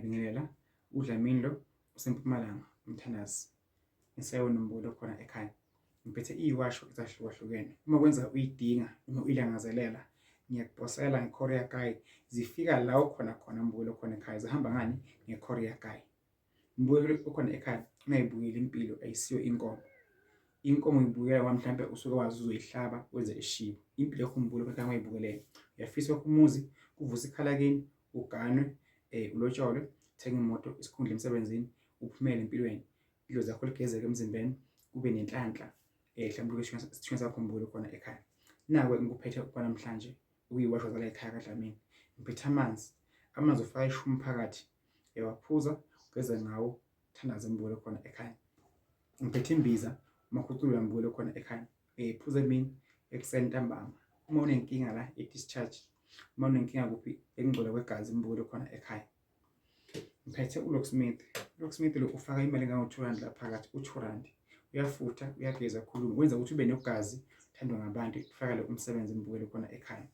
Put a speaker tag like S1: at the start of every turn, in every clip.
S1: Ngiyabingelela uDlamini lo useMpumalanga umthandazi ngisayona umbulo khona ekhaya. Ngiphethe iyiwasho ezahlukahlukene. Uma kwenza uyidinga noma uyilangazelela ngiyakuposela nge-courier guy zifika la ukhona khona mbukelo khona ekhaya zihamba ngani nge-courier guy. Mbukelo okhona ekhaya ungayibukeli impilo ayisiyo inkomo. Inkomo uyibukela ngoba mhlampe usuke wazi uzoyihlaba wenze ishibo. Impilo yakho mbukelo ekhaya ungayibukelele. Uyafisa wakho umuzi kuvusa ikhala kini uganwe ulotsholwe uthenge imoto isikhundla emsebenzini uphumele empilweni idlozi lakho ligezeke emzimbeni kube nenhlanhla hlambuluke isithunywa sakho mbukelo khona ekhaya. Naku engikuphethe kwanamhlanje ukuyiwasha zala ekhaya kaDlamini. Ngiphethe amanzi, amanzi ufaka ishumi phakathi uyawaphuza ugeze ngawo thandaze mbukelo khona ekhaya. Ngiphethe imbiza umakhucula mbukelo khona ekhaya uyayiphuza emini ekuseni ntambama. Uma unenkinga la i-discharge, uma unenkinga kuphi ekungcola kwegazi mbukelo khona ekhaya. Ngiphethe uLocksmith. ULocksmith lo ufaka imali engango-2 rand la phakathi, u-2 rand. Uyafutha, uyageza khuluma, wenza ukuthi ube negazi, uthandwe ngabantu, ufakele umsebenzi mbukelo khona ekhaya.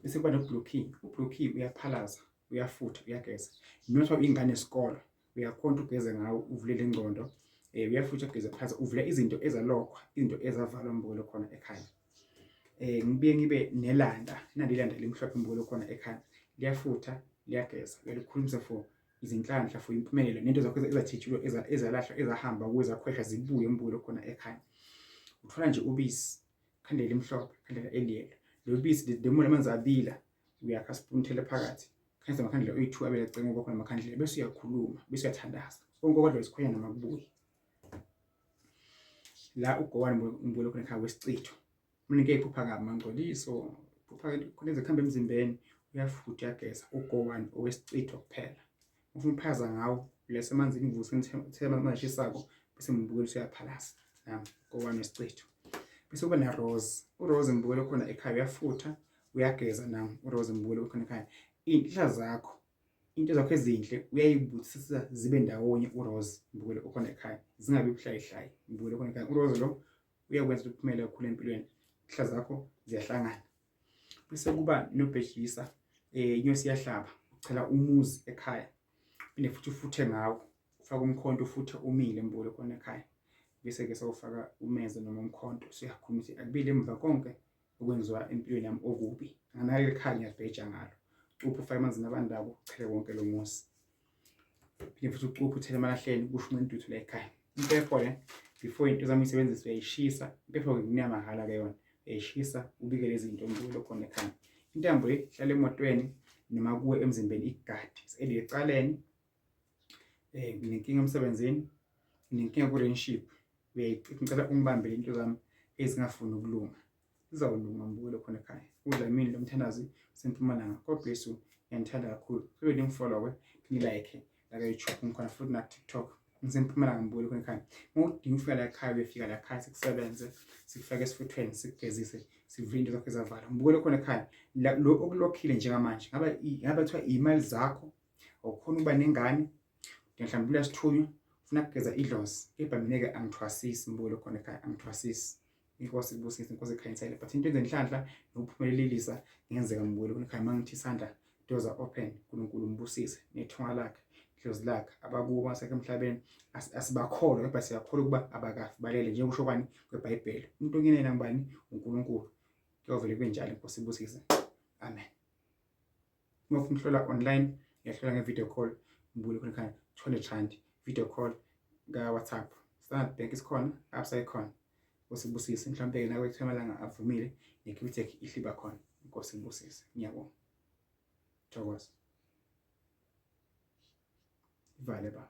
S1: Bese kuba no-blue key. U-blue key uyaphalaza, uyafutha, uyageza. Noma ingane yesikolo uyakhona ugeze ngawo uvulele ingqondo. Uyafutha ugeze phalaza, uvula izinto ezalokhwa, izinto ezavalwa mbukelo khona ekhaya. Ngibuye ngibe nelanda, nali ilanda elimhlophe mbukelo khona ekhaya. Liyafutha, liyageza, uyalikhulumisa for izinhlanhla for impumelelo nento zakho ezathetshulwa ezalahlwa ezahamba kuwe zakhwehla zibuye mbukelo khona ekhaya. Uthola nje ubisi khandlela elimhlophe, khandlela eliyelo. Lo bisi demula amanzi abila, uyakha spoon uthele phakathi. Khanyisa amakhandlela oyi-2 abele eceleni kwakho namakhandlela bese uyakhuluma, bese uyathandaza. Konke okwadla isikhwanyana makubuye. La ugowane mbukelo khona ekhaya wesichitho. Mina ngeke iphupha kabi mangcoliso, phupha khona ezikuhamba emzimbeni, uyafutha uyageza, ugowane owesichitho kuphela. Ufuna uphaza ngawo lesa emanzini uvuse uthele amanzi ashisako bese mbukelo usuyaphalasa. Nami gowane wesichitho. Bese kuba na rose. URose mbukelo khona ekhaya uyafutha, uyageza nami uRose mbukelo khona ekhaya. Iy'nhla zakho into zakho ezinhle uyayibuthisa zibe ndawonye uRose mbukelo okhona ekhaya zingabi buhlayihlayi mbukelo okhona ekhaya uRose lo uyakwenza ukuthi uphumele kakhulu empilweni inhla zakho ziyahlangana bese kuba nobhejisa inyosi iyahlaba uchela umuzi ekhaya phinde futhi ufuthe ngawo ufake umkhonto ufuthe umile mbukelo khona ekhaya bese ke sewufaka umeze noma umkhonto usuyakhuluma ukuthi akubile emva konke okwenziwa empilweni yami okubi nganake ekhaya ngiyabheja ngalo cupha ufake emanzini abandako uchele wonke lo muzi phinde futhi ucuphe uthele emalahleni kusho intuthu la ekhaya impepho le before into zami uyisebenzise uyayishisa impepho-ke kuneyamahhala-ke yona uyayishisa ubike lezi zinto umbulo khona ekhaya intambo le hlala emotweni noma kuwe emzimbeni igadi elecaleni nginenkinga emsebenzini nginenkinga ku-relationship ngicela ungibambele into zami ezingafuni ukulunga zizawulunga mbukelo khona ekhaya uDlamini lo mthandazi usempumalanga God bless you ngiyanithanda kakhulu sobe ningifollowe nilike la ka-YouTube ngikhona futhi na-TikTok ngisempumalanga mbukelo khona ekhaya uma udinga ufika la ekhaya uyofika la ekhaya sikusebenze sikufake esifuthweni sikugezise sivule into zakho ezavala mbukelo khona ekhaya lo okulokhile njengamanje ngabe ngabe kuthiwa iy'mali zakho awukhona ukuba nengane mhlawumbe uyasithunywa ufuna kugeza idlozi kepha mina-ke angithwasisi mbukelo khona ekhaya angithwasisi inkosi ibusise inkosi ikhanyisele but into enzenhlanhla nokuphumelelisa ngenzeka mbukelo khona ekhaya mangithi isandla doors are open uNkulunkulu umbusise nethunga lakhe idlozi lakhe abakubo basekho emhlabeni asibakholwa kepha siyakholwa ukuba abakafi balele njengokusho kwani kweBhayibheli umuntu ongenena ngubani uNkulunkulu kuyovele kube njalo inkosi ibusise amen. Uma ufuna ukuhlola online uyahlola nge-video call ngibule khona ekhaya 200 rand video call ka-WhatsApp Standard Bank isikhona Absa ikhona Nkosi ibusise mhlawumbe-ke nawe kuthiwa amalanga avumile ne-Capitec ihliba khona Nkosi ibusise ngiyabonga thokoza ivale baba.